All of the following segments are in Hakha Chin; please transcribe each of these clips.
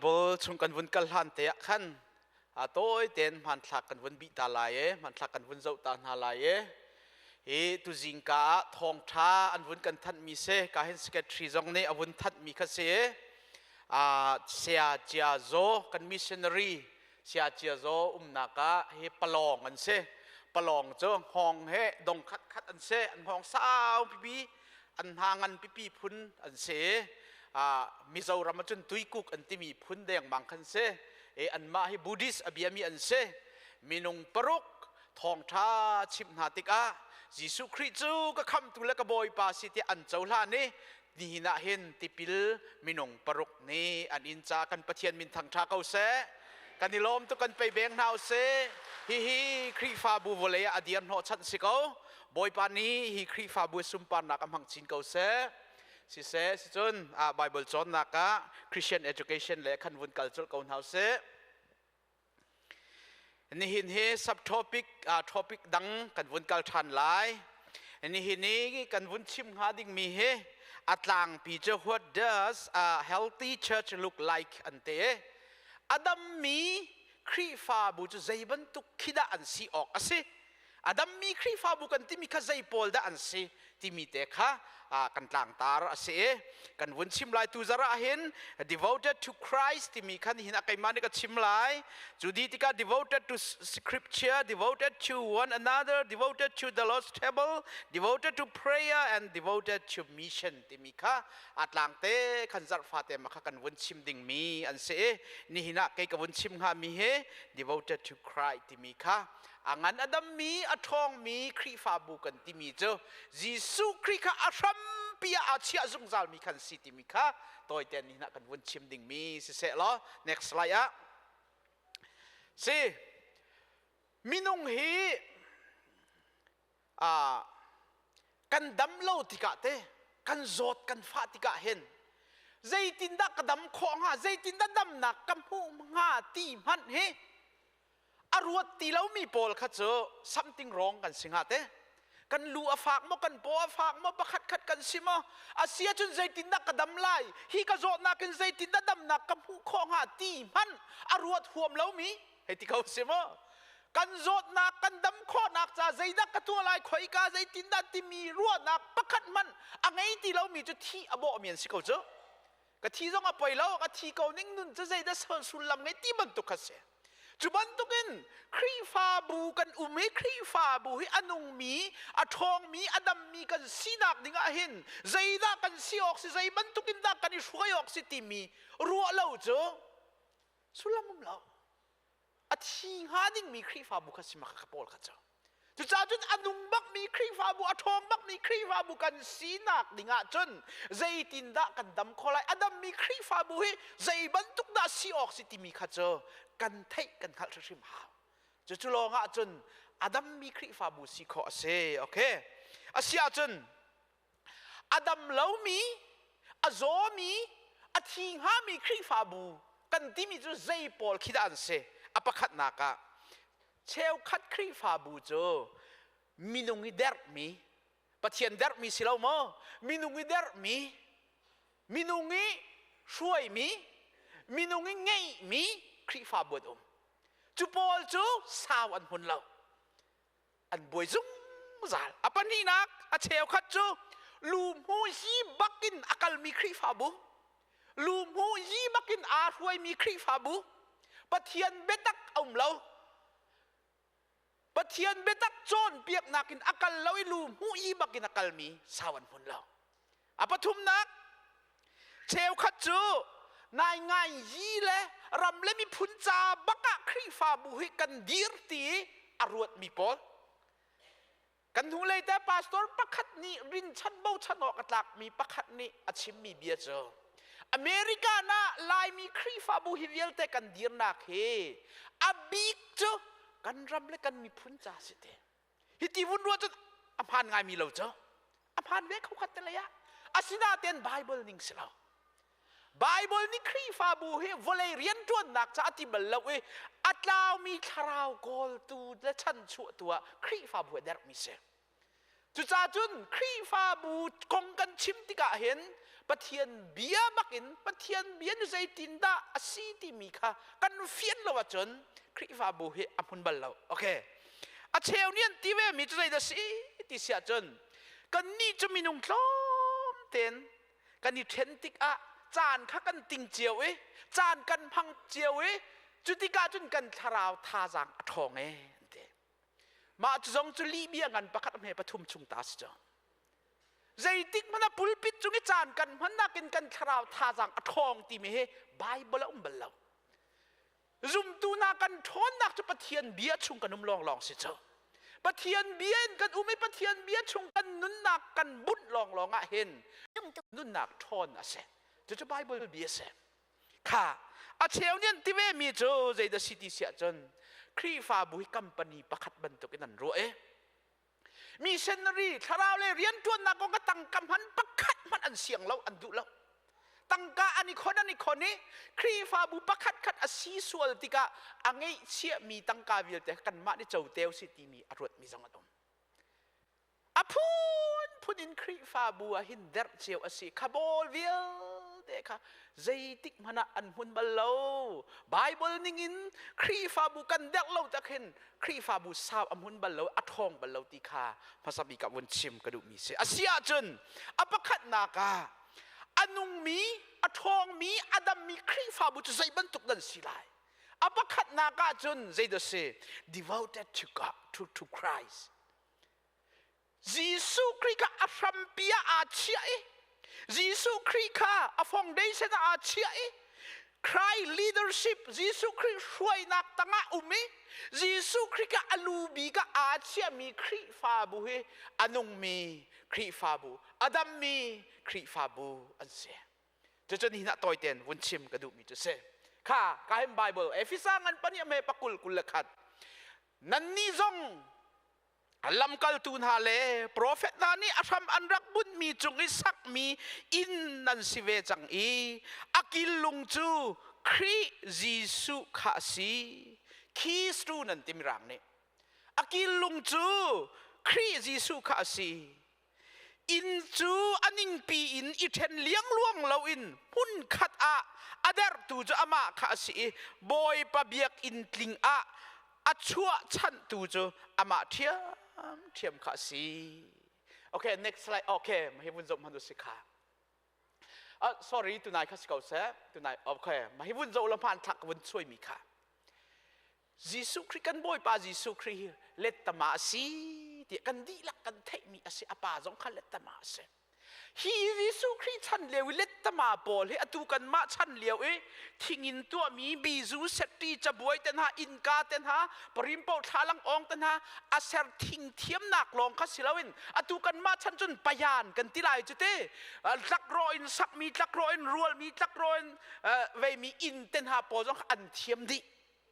Bol chung kan vun kal hlan te ah khan a tawi tein hmanthlak kan vun bih ta lai e, hmanthlak kan vun zoh ta hna lai e. Hi tuzing ka ah thawngtha an vun kan thanh mi se ka hin secretary zong nih a vun thanh mi kha si e. A sia cia zo kan missionary sia cia zo umnak ah hi palong an si. Palong cu hngawng he dong khat khat an si, an hngawng sau pipi an hna ngan pipi phun an si. Mizoram ahcun tuikuk an timi phun dengmang khan si. E anmah hi Buddhist a biami an si. Minung paruk thawngṭha chimh hna tikah Jesuh Khrih cu ka khamtu le ka Bawipa si tiah an cohlan i nihin ah hin tipil minung paruk nih an inn ca kan Pathian min thangṭha ko seh. Kan i lawm tuk kan pei beng hna usih. Hihi Khrihfabu vawlei ah a dir hnawhchanh si ko. Bawipa nih hi Khrihfabu sunparnak a hmang chin ko seh. Siseh, sicun ah Bible cawnnak ah Christian education le khan vun kal colh ko hna usih. Nihin hi subtopic topic dang kan vun kal ṭhan lai. Nihin i kan vun chim hnga dingmi hi a tlangpi cu what does a healthy church look like an ti. A dammi Khrihfabu cu zei bantuk khi dah an si awk a si? A dammi Khrihfabu kan timi kha zei pawl dah an si timi te kha kan tlangtar a si i kan vun chim lai tu zarah hin devoted to Christ timi khan hin a keimah nih ka chim lai cu di tikah devoted to scripture devoted to one another devoted to the Lord's table devoted to prayer and devoted to mission timi kha a tlang te khan zarh fate ma kha kan vun chim dingmi an si i nihin ah kei ka vun chim hngami hi devoted to Christ timi kha a ngan a dammi a ṭhawngmi Khrihfabu kan timi cu Jesuh Khrih kha a hrampi ah aa chiah zungzalmi khan si timi kha tawite ni hna kan vun chim dingmi siseh law next slide ah si minung hi kan dam lo tikah te kan zawt kan fah tikah hin zeitindah ka dam khawh hnga zeitindah damnak ka hmuh hnga ti hmanh hi a ruat ti lomi pawl kha cu something wrong kan si hnga te kan lu a fak maw kan paw a fak maw pakhat khat kan si maw a si ahcun zeitindah ka dam lai hi ka zawtnak in zeitindah damnak ka hmuh khawh hnga ti hmanh a ruat huam lomi hei ti ko si maw kan zawtnak kan dam khawhnak ca zeidah ka tuah lai khoika zeitindah timi ruahnak pakhat hmanh a ngei ti lomi cu thi a bawhmi an si ko cu ka thi zong a poi lo ka thi ko ning nun cu zeidah sullam ngei ti bantuk kha si cu bantukin Khrihfabu kan um i Khrihfabu hi a nungmi a ṭhawngmi a dammi kan sinak ding ah hin zeidah kan si awk si zei bantukin dah kan i hruai awk si timi ruah lo cu sullam um lo a thi hnga dingmi Khrihfabu kha si ma kha pawl kha cu Cucaah cun a nung bakmi Khrihfabu, a ṭhawng bakmi Khrihfabu kan sinak ding ahcun zeitindah kan dam khawh lai? A dammi Khrihfabu hi zei bantuk dah si awk si timi kha cu kan theih kan hngalh hrimhrim hau. Cucu lawng ahcun a dammi Khrihfabu si khawh a si. Okay. A si ahcun a dam lomi, a zawmi, a thi hngami Khrihfabu kan timi cu zei pawl khi dah an si? A pakhatnak ah cheukhat Khrihfabu cu minung i derhmi Pathian derhmi si lo maw minung i derhmi minung i hruaimi minung i ngeihmi Khrihfabu an um cu pawl cu sau an hmun lo an buai zungzal a pahnihnak a cheukhat cu lu hmu hi bakin a kalmi Khrihfabu lu hmu yi bakin aa hruaimi Khrihfabu Pathian biatak a um lo Pathian biatak cawnpiaknak in a kal lo i lu hmu yi bakin a kalmi sau an hmun lo a pathumnak cheukhat cu nai ngai yi le ram le miphun ca bakah Khrihfabu hi kan dir ti a ruatmi pawl Kan hnulei te pastor pakhat nih rinchan bochan awk a tlakmi pakhat nih a chimmi bia cu America na Laimi Khrihfabu hi vialte kan dirnak hi a bik cu kan ram le kan miphun ca si te. Hi ti vun ruah cun a hmaan ngaimi lo cu. A hmaan ve kho khat te lei ah. Asinain Bible ning si lo. Baibal nih Khrihfabu hi vawlei rianṭuannak ca a ti bal lo i a tlaumi thlarau kawltu le chanchuahtu ah Khrihfabu a derhmi si. Cucaah cun Khrihfabu kong kan chim tikah hin Pathian bia bakin Pathian bia nu zeitindah a si timi kha kan fian lo ahcun Khrihfabu hi a hmun bal lo. Okay. A cheu nih an ti ve mi cu zeidah si ti si ahcun kannih cu minung tlawm tein kan i ṭhen tikah caan kha kan ting cio i caan kan hmang cio i cu tikah cun kan thlarau thazaang a ṭhawng e an ti. Mah cu zong cu lihbia ngan pakhat hme pathum chung ta si cu. Zeitik hmanh ah pulpit cung i caan kan hmannak in kan thlarau thazaang a ṭhawng timi hi Bible a um bal lo. Zumtu hna kan ṭhawnnak cu Pathian bia chung kan um lawnglawng si cu. Pathian bia in kan um i Pathian bia chung kan nunnak kan bunh lawnglawng ah hin nunnak ṭhawn a si. Cucu Bible bia a si. Kha a cheu nih an ti ve mi cu zeidah si ti si ahcun Khrihfabu hi company pakhat bantuk in an ruah i missionary thlarau le rianṭuannak kong ka tangka hman pakhat hmanh an siang lo, an duh lo. Tangka an i khon, an i khon i Khrihfabu pakhat khat a si sual tikah a ngeihchiahmi tangka vialte kanmah nih co teo si timi a ruatmi zong an um. A phunphun in Khrihfabu ah hin derh cio a si. Kha bawl vialte kha zeitik hmanh ah an hmun bal lo. Bible ningin Khrihfabu kan derh lo tak hin Khrihfabu sau a hmun bal lo, a ṭhawng bal lo ti kha hmasa bik ah vun chim ka duhmi si. A si ahcun a pakhatnak ah a nungmi, a ṭhawngmi, a dammi Khrihfabu cu zei bantuk nan si lai? A pakhatnak ah cun zeidah si? Devoted to God, to Christ. Jesuh Khrih kha a hrampi ah aa chiah i Jesuh Khrih kha a foundation ah aa chiah i Christ leadership Jesuh Khrih hruainak tangah um i Jesuh Khrih kha a lu bik ah aa chiahmi Khrihfabu hi a nungmi Khrihfabu, a dammi Khrihfabu an si. Cucu nihin ah tawitein vun chim ka duhmi cu si. Kha ka hin Bible Efesa ngan pahnih a hme pakul 21. Nannih zong lamkaltu hna le profet hna nih a hram an rak bunhmi cung i sakmi inn nan si ve cang i a killung cu Khrih Jesuh kha a si. Keystone nan ti Mirang nih. A killung cu Khrih Jesuh kha a si. Inn cu a ningpi in i ṭhen liangluang loin hmunkhat ah a derhtu cu amah kha a si i Bawipa biakinn tling ah a chuahchanhtu cu amah ṭhiamṭhiam kha a si. Okay, next slide. Okay, hi vun zoh hmanh u si kha. Sorry, tunai kha si ko seh. Tunai, okay, hi vun zoh la hmanthlak ka vun suaimi kha. Jesuh Khrih kan Bawipa Jesuh Khrih hi lettama a si tiah kan dihlak kan theihmi a si. A pa zong kha lettama a si. Hi Jesuh Khrih chan lio i lettama pawl hi atu kanmah chan lio i thingin tuahmi bizu setti cabuai te hna innka te hna parimpo thlalang awng te hna a ser thing thiamnak lawng kha si loin atu kanmah chan cun payan kan ti lai cu te tlakrawh in sakmi tlakrawh in rualmi tlakrawh in veimi inn te hna pawl zong an thiam dih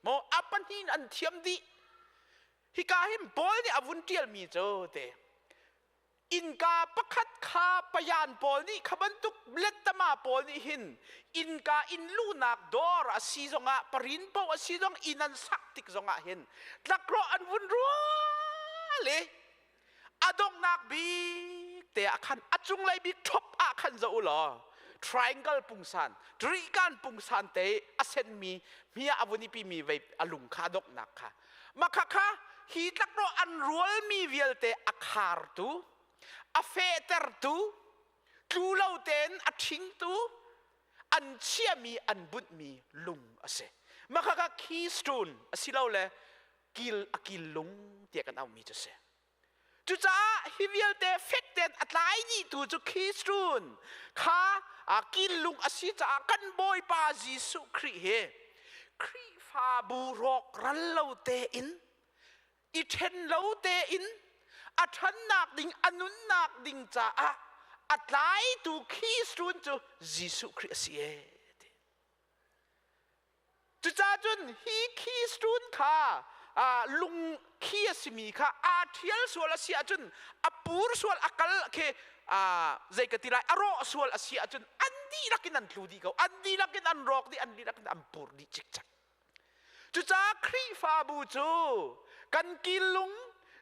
maw a pahnih in an thiam dih. Hika hin Paul nih a vun ṭialmi cu te innka pakhat kha payan pawl nih kha bantuk lettama pawl nih hin innka inn luhnak dawr a si zongah parin paoh a si zong inn an sak tik zongah hin tlakrawh an vun rual i a donghnak bik te ah khan a cunglei bik ṭhop ah khan zoh u law triangle pungsan trikan pungsan te a senmi hmia a vun i pimi vei a lung kha a donghnak kha makha kha hi tlakrawh an rualmi vialte a khartu, a fehtertu, tlu lo tein a ṭhingtu, an chiahmi an bunhmi lung a si. Makha kha keystone asilole kil a kil lung tiah kan auhmi cu a si. Cucaah hi vialte fek tein a tlai dihtu cu keystone kha killung a si caah kan Bawipa Jesuh Khrih hi Khrihfabu rawkral lo tein i ṭhen lo tein a ṭhannak ding a nunnak ding caah a tlaitu keystone cu Jesuh Khrih a si ee. Cucaah cun hi keystone kha lung khi a simi kha aa ṭhial sual a si ahcun a pur sual a kal khi zei ka ti lai a rawh sual a si ahcun an dihlak in an tlu dih ko, an dihlak in an rawk dih, an dihlak in an pur dih cikcek. Cucaah Khrihfabu cu kan killung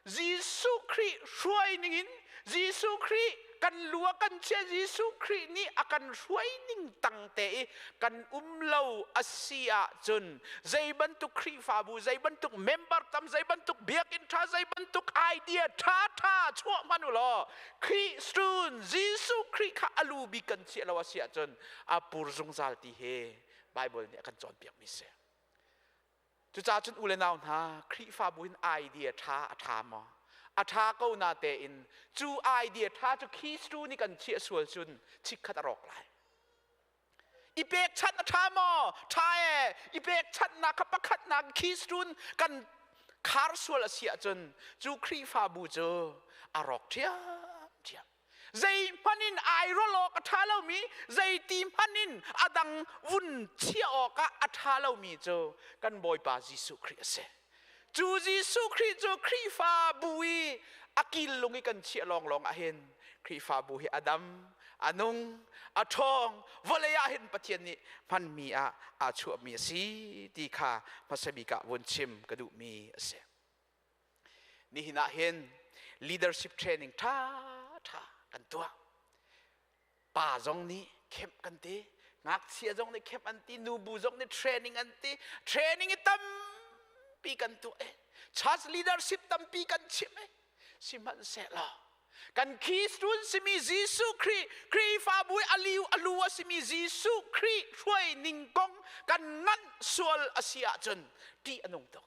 Jesuh Khrih hruai ningin. Jesuh Khrih kan lu a kan chia. Jesuh Khrih nih a kan hruai ning tang te i kan um lo a si ahcun zei bantuk Khrihfabu, zei bantuk member tam, zei bantuk biakinn ṭha, zei bantuk idea ṭha ṭha chuah hmanh u law Khrih stun Jesuh Khrih kha a lu bik kan chiah lo a si ahcun a pur zungzal ti hi Bible nih a kan cawnpiakmi si. Cucaah cun u le nau hna, Khrihfabu in idea ṭha a ṭha maw? A ṭha ko na tein cu idea ṭha cu Khristu nih kan chiah sual cun chikkhat a rawk lai. I pekchanh a ṭha maw? Ṭha e! I pekchanhnak kha pakhatnak Khristu kan khar sual a si ahcun cu Khrihfabu cu a rawk ṭhiamṭhiam. Zeihmanh in ai rawlh awk a ṭha lomi, zeiti hmanh in a dang vun chiah awkah a ṭha lomi cu kan Bawipa Jesuh Khrih a si. Cu Jesuh Khrih cu Khrihfabu i a kil lung i kan chiah lawnglawng ah hin Khrihfabu hi a dam, a nung, a ṭhawng, vawlei ah hin Pathian nih hmanmi ah aa chuahmi a si ti kha hmasa bik ah vun chim ka duhmi a si. Nihin ah hin leadership training ṭha ṭha kan tuah. Pa zong nih camp kan ti, ngakchia zong nih camp an ti, nubu zong nih training an ti. Training i tampi kan tuah i church leadership tampi kan chim i sihmanhsehlaw kan keystone simi Jesuh Khrih Khrihfabu i aliu alu a simi Jesuh Khrih hruai ning kong kan nganh sual a si ahcun ṭih a nung tuk.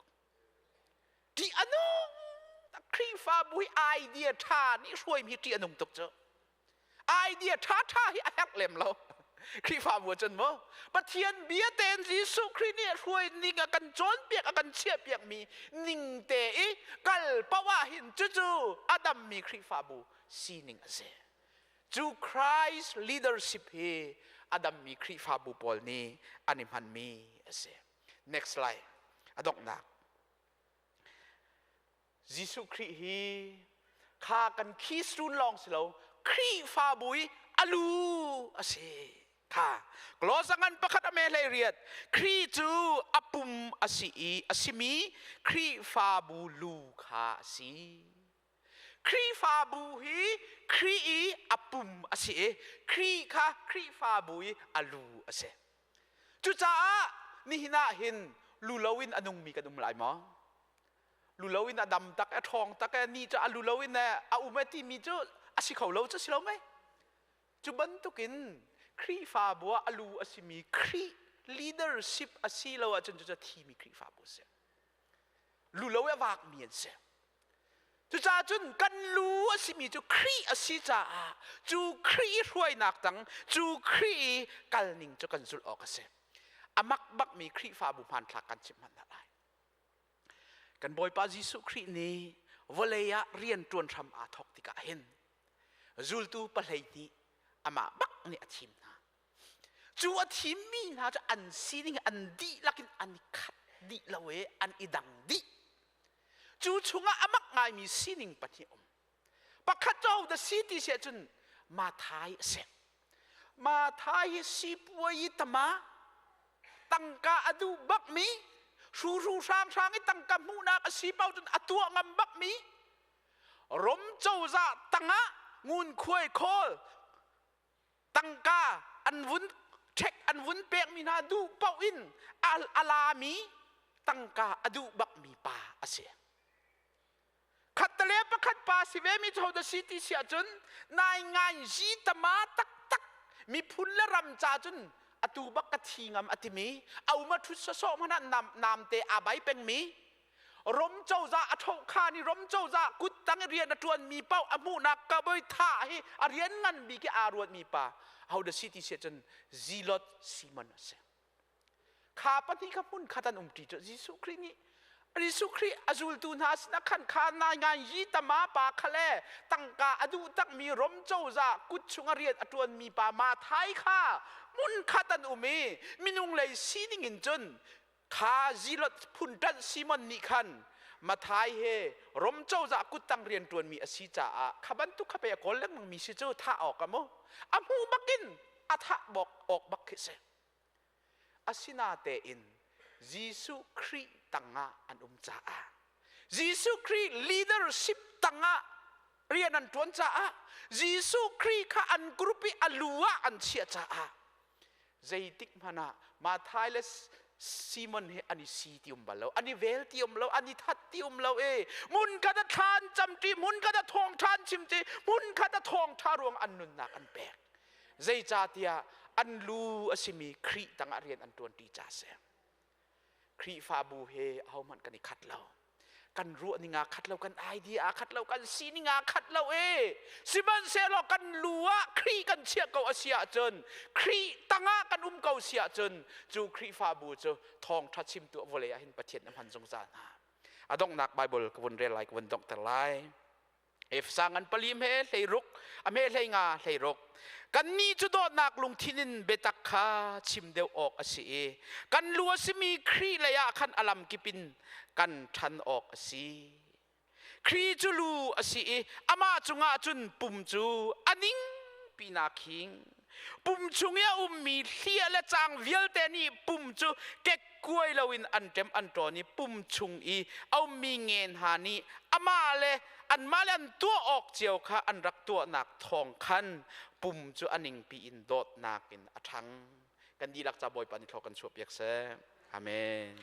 Ṭih a nung tak. Khrihfabu hi idea ṭha nih hruaimi hi ṭih a nung tuk cu. Idea ṭha ṭha hi a herh lem lo. Khrihfabu cun maw Pathian bia tein Jesuh Khrih nih hruai ning a kan cawnpiak a kan chiahpiakmi ning te i kal paoh ah hin cucu a dammi Khrihfabu sining a si. Cu Christ leadership hi a dammi Khrihfabu pawl nih an i hmanmi a si. Next slide. A donghnak. Jesuh Khrih hi kha kan keystone lawng si lo Khrihfabu i a lu a si kha Kolosa ngan pakhat a me hlei riat Khrih cu a pum a si i a simi Khrihfabu lu kha a si Khrihfabu hi Khrih i a pum a si i Khrih kha Khrihfabu i a lu a si Cucaah nihin ah hin lu loin a nungmi kan um lai maw? Lu loin a dam tak, a ṭhawng tak, ni cu a lu loin a um e timi cu a si kho lo cu si lo mei? Cu bantukin Khrihfabu ah a lu a simi Khrih leadership a si lo ahcun cucu a thimi Khrihfabu a si. Lu lo i a vakmi an si. Cucaah cun kan lu a simi cu Khrih a si caah cu Khrih i hruainak tang cu Khrih i kalning cu kan zulh awk a si. A mak bakmi Khrihfabu hmanthlak kan chimh hmanh hna lai. Kan Bawipa Jesuh Khrih nih vawlei ah rian ṭuan hram aa thawk tikah hin zultu 12 amah bak nih a thim hna. Cu a thimmi hna cu an sining an dihlak in an i khat dih lo i an i dang dih. Cu chungah a mak ngaimi sining pahnih um. Pakhat cu hodah si ti si ahcun Mathai a si. Mathai hi sipuai i tama tangka a duh bakmi hruhru hranghrang i tangka hmuhnak a si paoh cun a tuah ngam bakmi Rom cozah tangah ngunkhuai khawl tangka an vun ṭhek an vun pekmi hna duh paoh in a lami tangka a duh bakmi pa a si. Khattale pakhat pa si ve mi cu da si ti si ahcun nai ngai zi tama taktak miphun le ram ca cun atu bak ka thi ngam a timi a um a ṭhut sawsawh hmanh ah nam namte aa bai pengmi Rom cozah a ṭhohkhan i Rom cozah kuttang i rian a ṭuanmi paoh a hmuhnak ka boi thah hi a rian ngan bik i aa ruatmi pa ahodah si ti si ahcun Zealot Simon a si. Kha pahnih kha hmun khat an umṭi cu Jesuh Khrih nih Jesuh Khrih a zultu hna sinah khan kha nai ngai yi tama pa kha le tangka a duh takmi Rom cozah kut chung a rian a ṭuanmi pa Mathai kha hmun khat an um i minung lei sining in cun Kha Zealot phun ṭanh Simon nih khan Mathai he Rom cozah kuttang rianṭuanmi a si caah kha bantuk kha pei a kawl lengmangmi si cu thah awk a mu. A hmuh bakin a thah bawk awk bak khi si. Asinatein Jesuh Khrih tangah an um caah Jesuh Khrih leadership tangah Rian an ṭuan caah Jesuh Khrih kha an group i a lu ah an chiah caah zeitik hmanh ah Matthai le Simon hi an i si ti um bal lo, an i vel ti um lo, an i that ti um lo e. Hmun khat a thlan camṭi, hmun khat a thawngṭha an chimṭi, hmun khat a thawngṭha ruang an nunnak an pek. Zeicahtiah an lu a simi Khrih tangah rian an ṭuanṭi ca a si. Khrihfabu he ahohmanh kan i khat lo. Kan ruah ning aa khat lo, kan idea aa khat lo, kan sining aa khat lo e. Sihmanhsehlaw kan lu ah Khrih kan chiah ko a si ahcun, Khrih tangah kan um ko si ahcun, cu Khrihfabu cu thawngṭha chimtu vawlei ah hin Pathian a hman zungzal hna. A donghnak Bible ka vun rel lai, ka vun donghter lai. Efesa ngan pali hme 16 a hme 15 16. Kannih cu dawtnak lungthin in biatak kha chim deuh awk a si i kan lu a simi Khrih lei ah khan a lamkip in kan ṭhan awk a si. Khrih cu lu a si i amah cungah cun pum cu a ning pinak khing. Pum chung i a ummi hliah le cang vialte nih pum cu kekkuai loin an ṭem an ṭawn i pum chung i a ummi nge hna nih amah le anmah le an tuah awk cio kha an rak tuahnak thawng khan pum cu a ningpi in dawtnak in a ṭhang. Kan dihlak ca Bawipa nih thlaw kan chuahpiak seh. Amen.